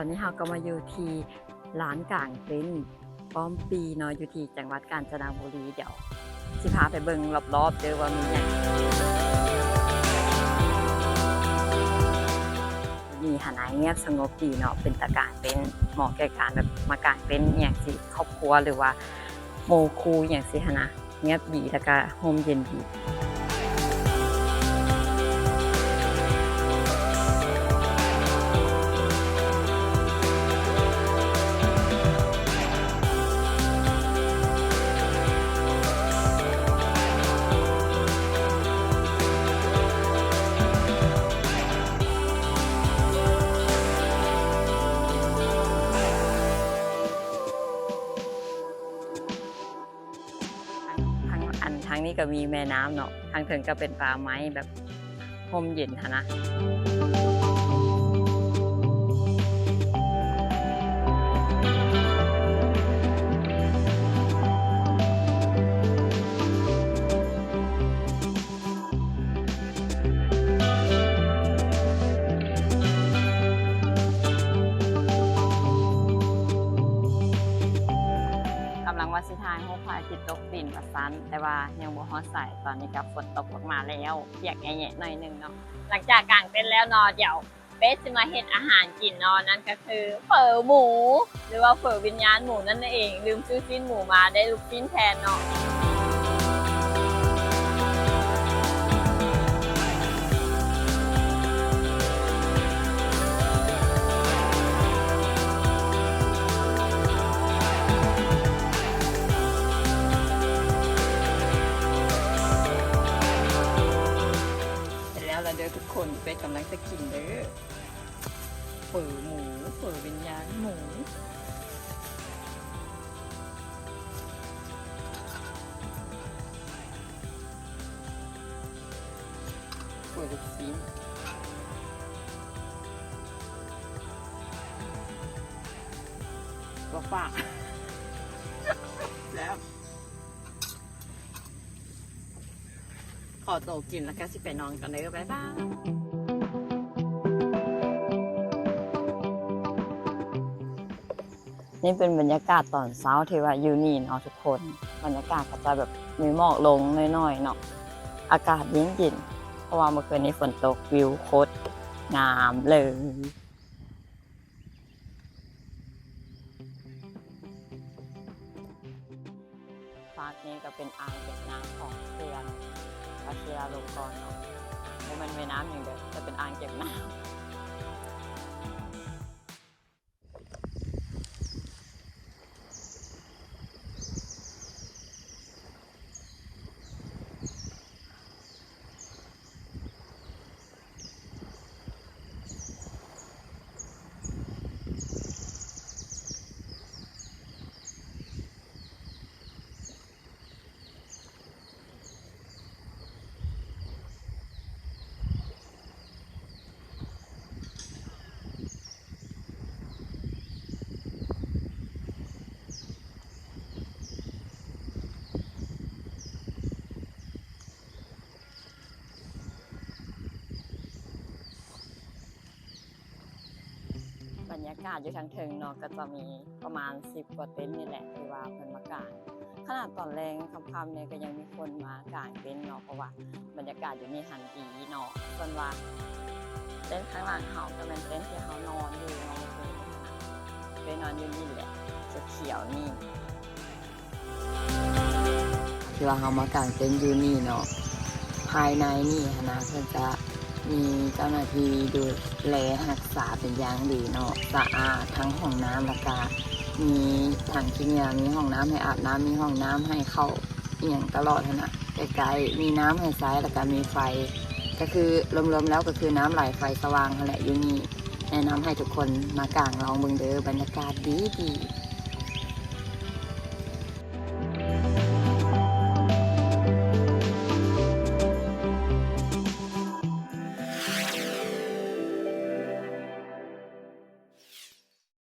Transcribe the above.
ຕອນນີ້ເຮົາກໍມາຢູ່ທີ່ລານກາງເຕັນປ້ອມປີເນາະ ຢູ່ທີ່ຈັງຫວັດການຈະນະບູລີ. ດຽວຊິພາໄປເບິ່ງລອບໆເດີວ່າມີຫຍັງ. ນີ້ຫັ້ນນະ ງຽບສະຫງົບດີເນາະ ເປັນຕາກາງເຕັນ ເໝາະແກ່ການແບບມາກາງເຕັນອີ່ຫຍັງຊິ ຄອບຄົວ ຫຼືວ່າໝູ່ຄູ່ອີ່ຫຍັງຊີ້ຫັ້ນນະ. ງຽບດີ ແລ້ວກະຮົ່ມເຢັນດີ. ທາງ ທາງ ອັນ ທາງນີ້ກໍມີແມ່ນ້ຳເນາະ ທາງເທິງກໍເປັນປ່າໄມ້ແບບຮົ່ມເຢັນຫັ້ນນະ. ກຳລັງວ່າຊິຖ່າຍຮູບພະອາທິດຕົກດິນວ່າຊັ້ນ ແຕ່ວ່າຍັງບໍ່ຮອດໃສ. ຕອນນີ້ກໍຝົນຕົກລົງມາແລ້ວ ປຽກແຫຍະໆໜ້ອຍໜຶ່ງເນາະ. ຫຼັງຈາກກາງເຕັນແລ້ວເນາະ ດຽວເປ້ຊິມາເຮັດອາຫານກິນເນາະ ນັ້ນກໍຄືເຝີໝູ ຫຼືວ່າເຝີວິນຍານໝູນັ້ນເອງ. ລືມຊື້ຊີ້ນໝູມາ ໄດ້ລູກຊີ້ນແທນເນາະ. ເປັນແລ້ວລະເດີທຸກຄົນ ເປ້ກຳລັງຈະກິນເດີ ເຝີໝູ ເຝີວິນຍານໝູ ເຝີລູກຊີ້ນ ບໍ່ຝາກ ແຊບ. ຂໍໂຕກິນແລ້ວກໍຊິໄປນອນກ່ອນເດີ ບາຍບາຍ. ນີ້ເປັນບັນຍາກາດຕອນເຊົ້າທີ່ວ່າຢູ່ນີ້ເນາະທຸກຄົນ. ບັນຍາກາດກໍຈະແບບມີໝອກລົງໜ້ອຍໆເນາະ. ອາກາດເຢັນໆ ເພາະວ່າເມື່ອຄືນນີ້ຝົນຕົກ. ວິວໂຄດງາມເລີຍ. ຟາກນີ້ກໍເປັນອ່າງເກັບນ້ຳຂອງເຂື່ອນວະຊິລາລົງກອນເນາະ. ບໍ່ແມ່ນແມ່ນ້ຳຫຍັງເດີ ແຕ່ເປັນອ່າງເກັບນ້ຳ. ບັນຍາກາດຢູ່ທາງເທິງເນາະ ກໍຈະມີປະມານສິບກວ່າເຕັນນີ້ແຫຼະ ທີ່ວ່າເພິ່ນມາກາງ. ຂະໜາດຕອນແລງຄ່ຳໆນີ້ກໍຍັງມີຄົນມາກາງເຕັນເນາະ ເພາະວ່າບັນຍາກາດຢູ່ນີ້ຫັ້ນດີເນາະ. ສ່ວນວ່າເຕັນຂ້າງຫຼັງເຮົາກໍແມ່ນເຕັນທີ່ເຮົານອນຢູ່ເນາະ ເປັນນອນຢູ່ນີ້ແຫຼະ ຂຽວໆນີ້. ທີ່ວ່າເຮົາມາກາງເຕັນຢູ່ນີ້ເນາະ ພາຍໃນນີ້ຫັ້ນນະ ເພິ່ນຈະມີເຈົ້າໜ້າທີ່ດູແລຮັກສາເປັນຢ່າງດີເນາະ ສະອາດ ທັງຫ້ອງນ້ຳ ແລ້ວກະມີຖັງຂີ້ເຫຍື້ອ ມີຫ້ອງນ້ຳໃຫ້ອາບນ້ຳ ມີຫ້ອງນ້ຳໃຫ້ເຂົ້າອີ່ຫຍັງຕະຫຼອດຫັ້ນນະ ໃກ້ໆ ມີນ້ຳໃຫ້ໃຊ້ ແລ້ວກະມີໄຟ ກໍຄືລວມໆແລ້ວກໍຄືນ້ຳໄຫຼໄຟສະຫວ່າງຫັ້ນແຫຼະ. ຢູ່ນີ້ແນະນຳໃຫ້ທຸກຄົນມາກາງລອງເບິ່ງເດີ ບັນຍາກາດດີໆ.